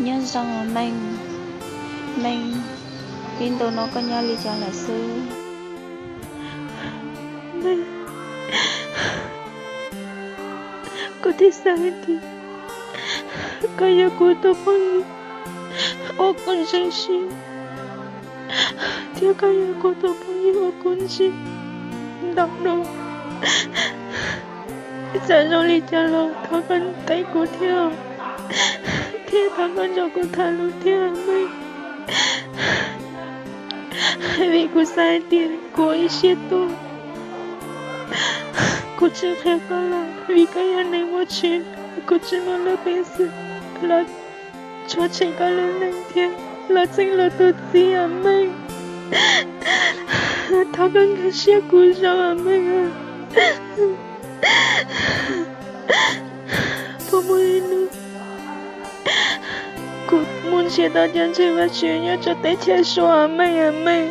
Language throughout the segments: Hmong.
Nyob zoo Meej, Meej, ib ntu no koj nyob li cas lawm xwb? Kuv thiaj xav hais tias koj yog kuv tus phooj ywg uas kuv ntseeg siab, thiab koj yog kuv tus phooj ywg uas kuv ntsib ntau dua. Txawm zoo li cas los thov koj teb kuv thiab, thiab thov koj nrog kuv tham lus thiab Meej. Vim kuv xav hais tias kuv ua ib siab tuag, kuv tsis qhia koj los vim koj yog neeg muaj tsheb, kuv tsis muaj lub peev xwm los tso tseg koj lub neej thiab los txeeb luag tus txiv os Meej. Thov koj nkag siab kuv zog Meej. Puas muaj ib hnub kuv mus nrhiav tau cov ntseeg Vajtswv nyob rau teb chaws Suav Meej, Meej.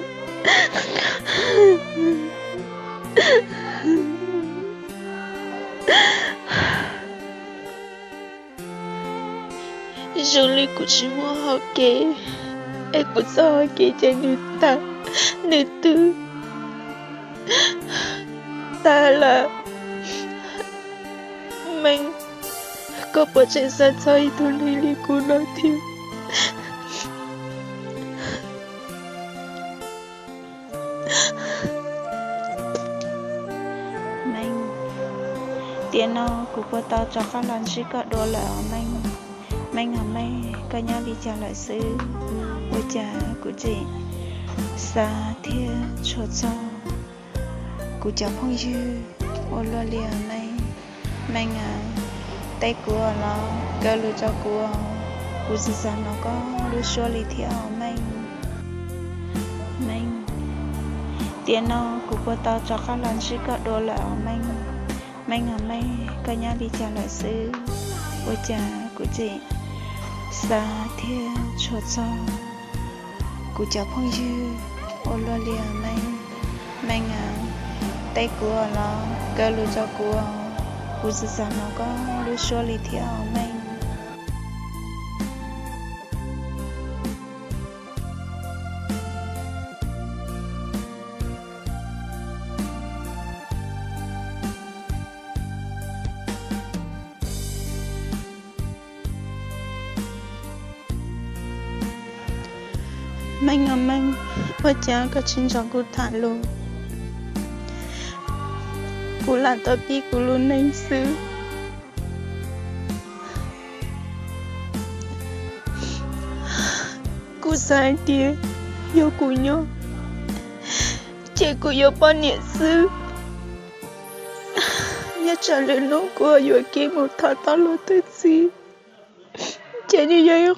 Zoo li kuv tsis muaj hau kev, es kuv txoj hau kev ces nws tag, nws twb tag lawm. Meej, koj puas tseem xav txog ib tug neeg li kuv no thiab? Meej, tiam no kuv puas tau rov qab los ntsib koj dua lawm os Meej? Meej os Meej, koj nyob li cas lawm xwb? Ua cas kuv tseem xav thiab tshua txog kuv cov phooj ywg ua luaj li os Meej. Meej aw, teb kuv los kaw lus rau kuv, kuv tsis xav hnov koj lub suab li thiab os Meej. Meej, tiam no kuv puas tau rov qab los ntsib koj dua lawm os Meej? Meej os Meej, koj nyob li cas lawm xwb? Ua cas kuv tseem xav thiab tshua txog kuv cov phooj ywg ua luaj li os Meej. Meej aw, teb kuv los kaw lus rau kuv, kuv tsis xav hnov koj lub suab li thiab os Meej. Meej os Meej, ua cas koj tsis nrog kuv tham lus? Kuv lam tau pib kuv lub neej xwb. Kuv xav hais tias yog kuv nyob ces kuv yuav poj niam xwb. Nyob tsam lwm hnub kuv yuav kiv mus tham tau luag tus txiv, ces nws yog ib